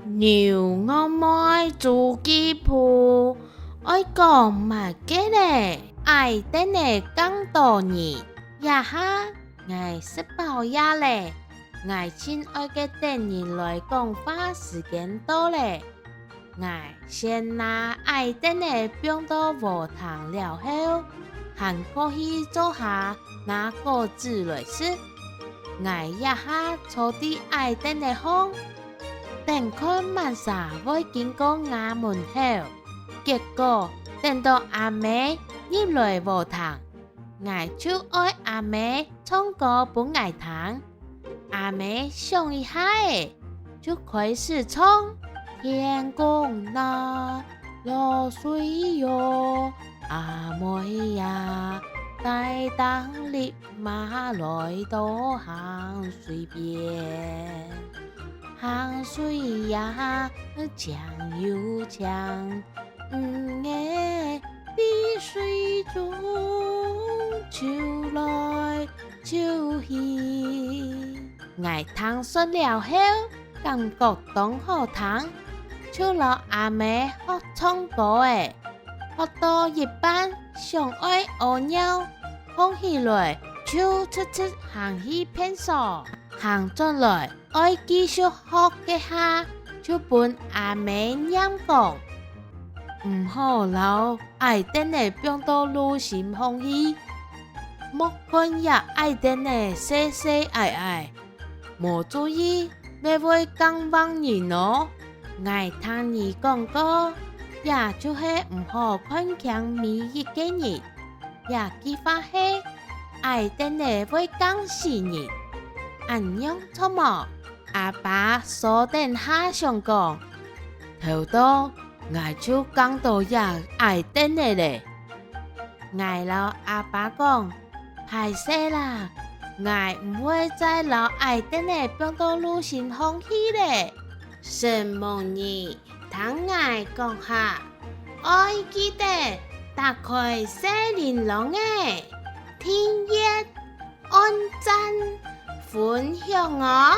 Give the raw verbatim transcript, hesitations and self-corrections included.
牛戇妹週記簿，愛講麼个咧？矮凳仔降著人。這下𠊎食飽夜咧，𠊎盡愛个等人來講話時間到咧。 𠊎先拿矮凳仔放到禾埕了後，還過去灶下拿果子來食。𠊎這下坐在矮凳仔項，等看麼儕會經過吾門口。結果等到阿姆入來禾埕，𠊎就愛阿姆唱歌分𠊎聽。 阿姆想一下仔，就開始唱：天公啊，落水喲，阿妹呀，帶等笠嫲來到行水邊。行水呀，靚又靚，魚仔在水中泅來泅去。 𠊎聽煞了後，感覺當好聽，就摎阿姆學唱歌仔。學到一半，想愛屙尿，䟘起來就直直行去便所，行轉來愛繼續學該下，就分阿姆念講：「毋好摎矮凳仔放到路心項去，莫看這矮凳仔細細矮矮， 無注意，乜會降橫人哦。」𠊎聽你講過，這就係毋好看輕每一個人。這句話係：矮凳仔會降死人。恁樣著無？阿爸坐等下想講：「頭到𠊎就降著這矮凳仔咧。」 𠊎摎阿爸講：「壞勢啦，𠊎毋會再摎矮凳仔放到路心項去咧。」承蒙你聽𠊎講下，愛記得打開細鈴啷仔，訂閱、按讚、分享哦！